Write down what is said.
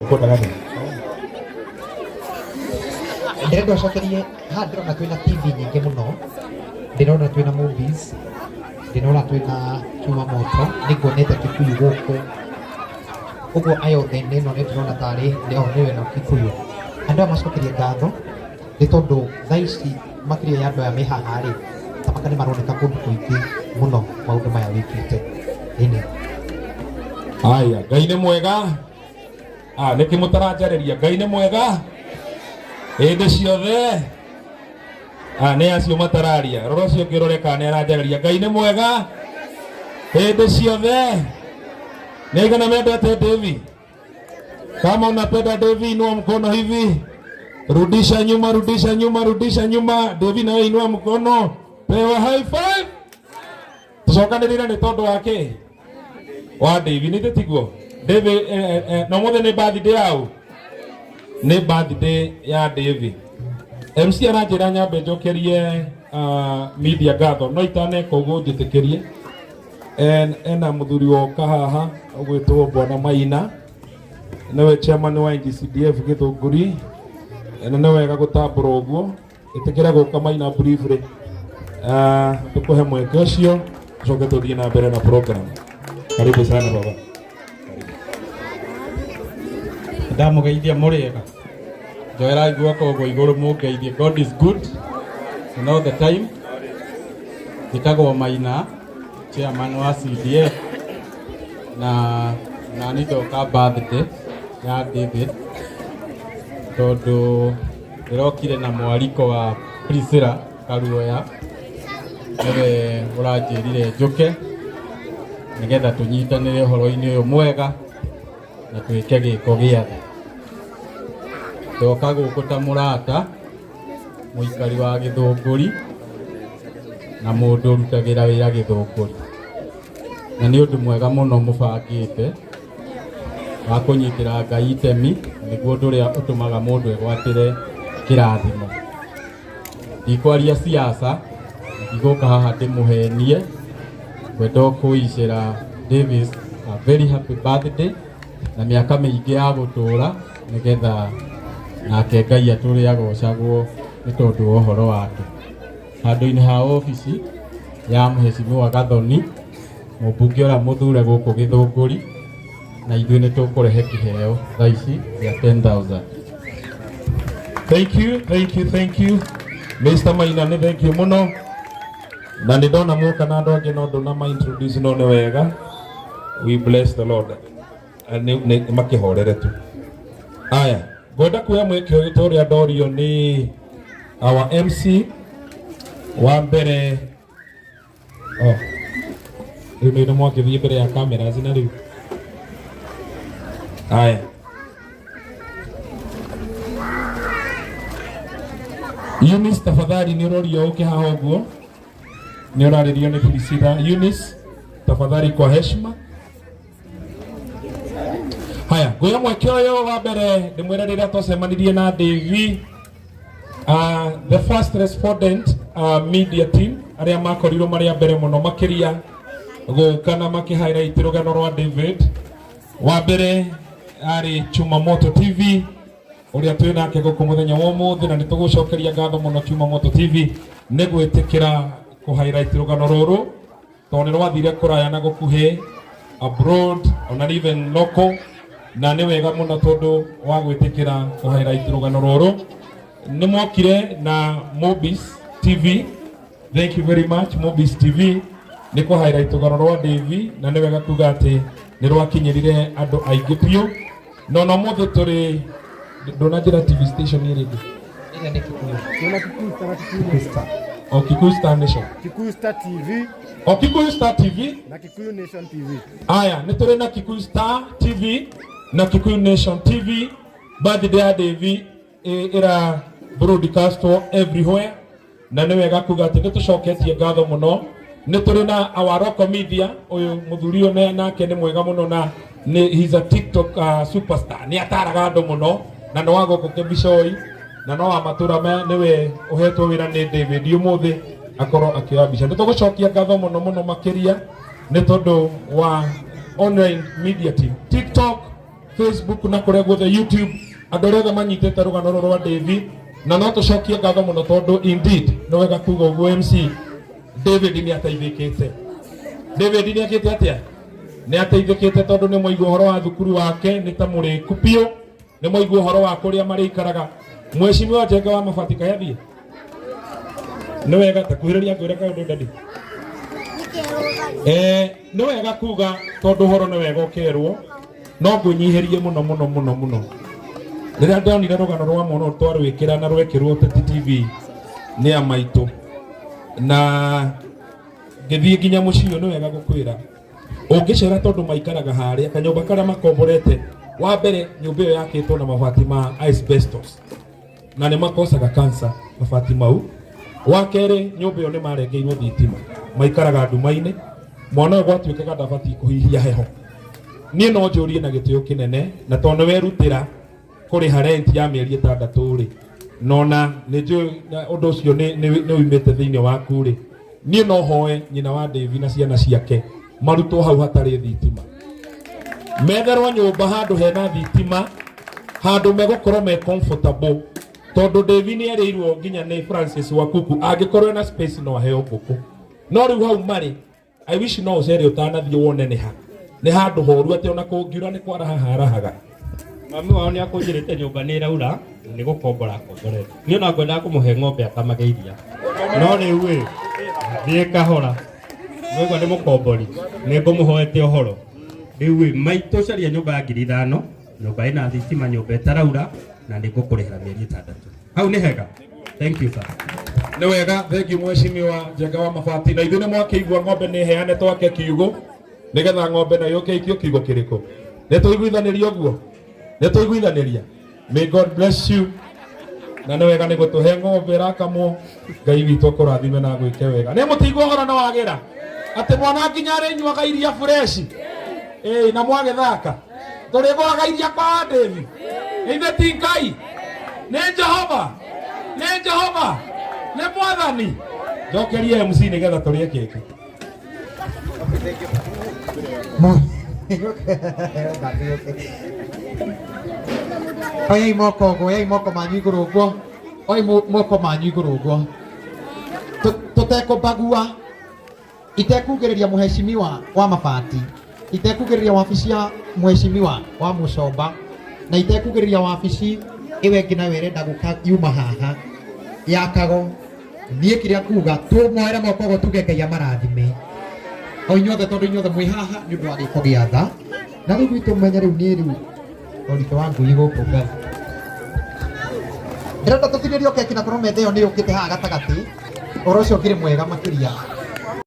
Ũkwendaga atĩa? Ndĩrenda ũcokerie haha. Ndĩrona twĩna TV nyingĩ mũno, ndĩrona twĩna movies, ndĩrona twĩna Chuma Moto, nĩ nguonete Kikuyu gũkũ ũguo. Aya othe nĩ ĩno nĩ ndĩrona tarĩ o nĩyo ĩno Kikuyu. Andũ aya macokerie ngatho nĩ tondũ thaa ici makĩria ya andũ aya me haha rĩ, tamaka nĩ maroneka kũndũ kũingĩ mũno maũndũ maya wĩkĩte ĩnĩ. Haya, Ngai nĩ mwega. Ah, nĩkĩ mũtaranjarĩria? Ngai nĩ mwega hĩndĩ ciothe. Ah, nĩ acio matararia. Rora ũcio ũngĩ ũrore kana nĩ aranjarĩria. Ngai nĩ mwega hĩndĩ ciothe. Nĩ aigana mendete David? Kama unapenda David, inua mkono hivi. Rudisha nyuma, rudisha nyuma, rudisha nyuma. David, nawe inua mkono, pewa high five. Tucokanĩrĩre nĩ tondũ wa kĩ? Wa David, nĩ tiguo? David, na ũmũthĩ nĩ birthday yau, nĩ birthday ya David. MC aranjĩra nyambe njokerie media ngatho, no itaneka ũguo njĩtĩkĩrie ena mũthuri woka haha ũgwĩtwo Bwana Maina, nĩwe chairman wa NGCDF Gĩthũngũri, na nĩ wega gũtambũra ũguo. Ĩtĩkĩra gũka Maina briefly, tũkũhe mweke ũcio tũcoke tũthiĩ na mbere na program. Karibu sana baba. Ndamũgeithia mũrĩega. Njoerai guoko ũguo igũrũ mũngeithie. God is good and all the time. Njĩtagwo Maina, chairman wa CDF, na nani ndoka birthday ya David tondũ ndĩrokire na mwariko wa Priscilla Karuoya, nĩwe ũranjĩrire njũke nĩgetha tũnyitanĩre ũhoro-inĩ ũyũ mwega na twĩke gĩko gĩa thĩ. Ndoka gũkũ ta mũrata, mũikari wa Gĩthũngũri na mũndũ ũrutagĩra wĩra Gĩthũngũri, na nĩ ũndũ mwega mũno mũbangĩte wa kũnyitĩra Ngai itemi, na nĩguo ũndũ ũrĩa ũtũmaga mũndũ egwatĩre kĩrathimo. Ndikwaria siasa, ndigũka haha ndĩmũhenie. Ngwenda o kũicĩra Davis a very happy birthday na mĩaka mĩingĩ ya gũtũũra, nĩgetha nake Ngai atũre agocagwo nĩ tondũ wa ũhoro wake. Handũ-inĩ ha obici ya Mheshimiwa Gathoni, mũmbunge ũrĩa mũthure gũkũ Gĩthũngũri, na ithuĩ nĩ tũkũrehe kĩheo thaa ici gĩa 10,000. Thank you, thank you, thank you. Mr. Maina, nĩ thank you mũno. Na nĩ ndona muoka na andũ angĩ no ndũna ma introduce, no nĩ wega. We bless the Lord. Ah, nĩ makĩhorere tu. Aya, ngwenda kuoya mweke ũyũ ta ũrĩa ndorio nĩ our MC wa mbere. Oh. Rĩu nĩ mwakĩthiĩ mbere ya cameras na rĩu. Aya. Eunice, tafadhali nĩ ũrorio ũke haha ũguo. Nĩ ũrarĩrio nĩ Priscilla. Eunice, tafadhali kwa heshima. Haya, nguoya mweke ũyũ wa mbere ndĩmwĩre rĩrĩa twacemanirie na Davy, the first respondent, media team arĩa makorirwo marĩ a mbere mũno makĩria gũka na makĩ highlight rũgano rwa David. Wa mbere arĩ Chuma Moto TV, ũrĩa twĩ nake gũkũ mũthenya wa ũmũthĩ, na nĩ tũgũcokeria ngatho mũno Chuma Moto TV nĩ gwĩtĩkĩra kũ highlight rũgano rũrũ tondũ nĩ rwathire kũraya na gũkuhĩ, abroad ona even local, na nĩ wega mũno tondũ wa gwĩtĩkĩra kũ highlight rũgano rũrũ. Nĩ mokire na Mobis TV. Thank you very much, Mobis TV, nĩ kũ highlight rũgano rwa Davy, na nĩ wega kuga atĩ nĩ rwakinyĩrire andũ aingĩ biũ. No no mũthĩ tũrĩ ndũnanjĩra TV station ĩrĩ ĩngĩ. Ĩrĩa nĩ Kikuyu. Kuna Kikuyu Star na Kikuyu Kikuyu Nation. Star. O Kikuyu Star Nation. Kikuyu Star TV O Kikuyu Star TV na Kikuyu Nation TV. Aya, nĩ tũrĩ na Kikuyu Star TV na Kikuyu Nation TV. Birthday ya Davy ĩra broadcastwo everywhere, na nĩ wega kuga atĩ nĩ tũcoketie ngatho mũno. Nĩ tũrĩ na our local media, ũyũ mũthuri ũyũ nake nĩ mwega mũno na nĩ he's a TikTok superstar, nĩ ataraga andũ mũno na nĩ wa gũkũ Kĩbicoi na no wa matũra maya, nĩwe ũhetwo wĩra nĩ David ũmũthĩ akorwo akĩoya mbica. Nĩ tũgũcokia ngatho mũno mũno makĩria nĩ tondũ wa online media team, TikTok. Facebook na kũrĩa guothe YouTube, andũ arĩa othe manyitĩte rũgano rũrũ rwa David, na no tũcokie ngatho mũno tondũ indeed nĩ wega kuga ũguo MC David nĩ ateithĩkĩte. David nĩ akĩte atĩa? Nĩ ateithĩkĩte tondũ nĩ mwaigua ũhoro wa thukuru wake nĩ ta mũrĩku biũ, nĩ mwaigua ũhoro wa kũrĩa marĩikaraga. Mheshimiwa Njenga wa Mabati kayathiĩ nĩ wega ta kuhĩrĩria ngwĩre kaũndũ ndadi. Nĩ wega kuga tondũ ũhoro nĩ wega ũkerwo, no ngwĩnyihĩrie mũno mũno mũno mũno. Rĩrĩa ndonire rũgano rwa mwana ũyũ twarwĩkĩra na rwekĩrwo Ũteti TV nĩ a maitũ, na ngĩthiĩ nginya mũciĩ ũyũ, nĩ wega gũkwĩra ũngĩcera tondũ maikaraga harĩa kanyũmba karĩa makomborete. Wa mbere, nyũmba ĩyo yakĩtwo na mabati ma asbestos na nĩ makosaga cancer mabati mau. Wa kerĩ, nyũmba ĩyo nĩ marengeirwo thitima, maikaraga nduma-inĩ. Mwana ũyũ gwatuĩkaga ndabatiĩ kũhihia heho. Niĩ no njũrie na gĩtĩo kĩnene, na tondũ nĩ werutĩra kũrĩha rent ya mĩeri 6 rĩ, nona nĩ njũĩ ũndũ ũcio nĩ uimĩte thĩinĩ waku rĩ, niĩ no hoe nyina wa David na ciana ciake marutwo hau hatarĩ thitima, metherwo nyũmba handũ hena thitima, handũ megũkorwo me comfortable, tondũ David nĩ erĩirwo nginya nĩ Francis Wakuku angĩkorwo ena space no aheo ngũkũ. No rĩu hau marĩ, I wish no ũcere ũtanathiĩ wone nĩ ha nĩ handũ horu atĩ ona kũngiura nĩ kwaraha harahaga. Mami wao nĩ akũnjĩrĩte nyũmba nĩ ĩraura nĩ gũkombora akomborete. Niĩ ona ngwendaga kũmũhe ng'ombe akamage iria, no rĩu ĩ thiĩ kahora, nĩgua nĩ mũkombori, nĩ ngũmũhoete ũhoro. Rĩu ĩ maitũ, caria nyũmba ya 5,000, nyũmba ĩna thitima, nyũmba ĩtaraura, na nĩ ngũkũrĩhĩra mĩeri 6. Hau nĩ hega. Thank you, sir. Nĩ wega, thank you mheshimiwa Njenga wa Mabati. Na ithuĩ nĩ mwakĩigua ng'ombe nĩ heane twake kiugũ nĩgetha ng'ombe nayo yũke ikio kiugũ kĩrĩkũ. Nĩ tũiguithanĩria ũguo, nĩ tũiguithanĩria. May God bless you. Na nĩ wega nĩ gũtũhe ng'ombe ĩrakamwo. Ngai witũ akũrathime na agwĩke wega. Nĩ mũtigwo ũhoro nĩ wagĩra atĩ mwana nginya arĩnyuaga iria fresh ĩĩ, na mwagĩthaka tũrĩgũraga iria kwa David. Ithe ti Ngai, nĩ Jehova, nĩ Jehova, nĩ Mwathani. Njokerie MC nĩgetha tũrĩe keki. Oyai moko ũguo, oyai moko manyu igũrũ ũguo, oi moko manyu igũrũ ũguo, tũtekũmbagua, itekugĩrĩria mũheshimiwa wa Mabati, itekugĩrĩria wabici ya mũheshimiwa wa Mũcomba, na itekugĩrĩria wabici ĩyo ĩngĩ nayo ĩrenda gũka yuma haha ya Kago. Niĩ kĩrĩa kuga, tũmoere moko ũguo, tuge Ngai amarathime o inyuothe, tondũ inyuothe mwĩ haha nĩ ũndũ wa gĩko gĩa tha. Na rĩu gwitũ menye rĩu niĩ rĩu ũritũ wa ngui gũkũ Ngai ndĩrenda tũtinĩrio keki, na korwo metha ĩyo nĩ yũkĩte haha gatagatĩ, ũhoro ũcio ũkĩrĩ mwega makĩria.